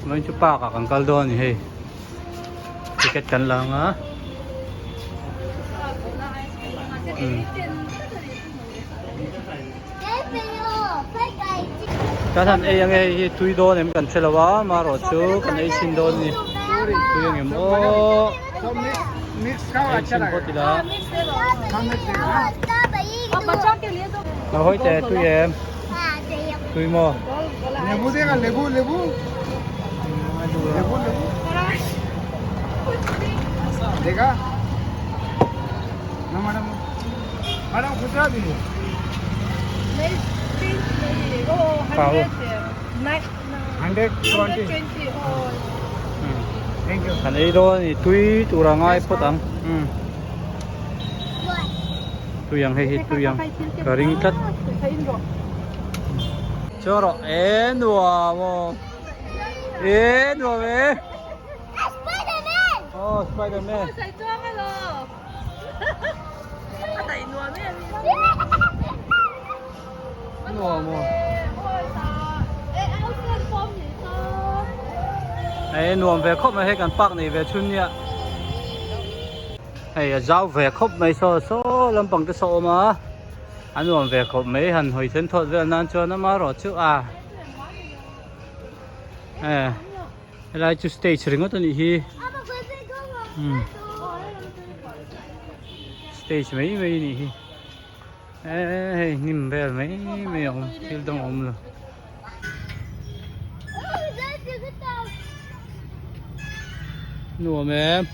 Vawiin chu park ah kan kal dawn a ni hei ticket kan la ang a Kan han ei ange hei hi tui dawn em kan hre lo a marawh chu kan ei chhin dawn a ni tui ang em aw ei chhin phawt ila lo hawi teh tui em tui maw Kan ei dawn a ni tui tur a ngai phawt ang tui ang hei hi tui ang ka ring tlat chuan rawh e nuam aw e nuam e aw spiderman. Nuam aw. Hei nuam ve khawp mai hei kan park nei ve chhun nia. Hei a zau ve khawp mai saw saw lampang te saw awm a. A nuam ve khawp mai han hawi then thawt vel nan chuan amaherawh chu a eh helai chu stage ringawt a nih hi. Umm stage mai mai a nih hi eh hei hnim vel mai mai a awm thil dang a awm lo. Nuam em.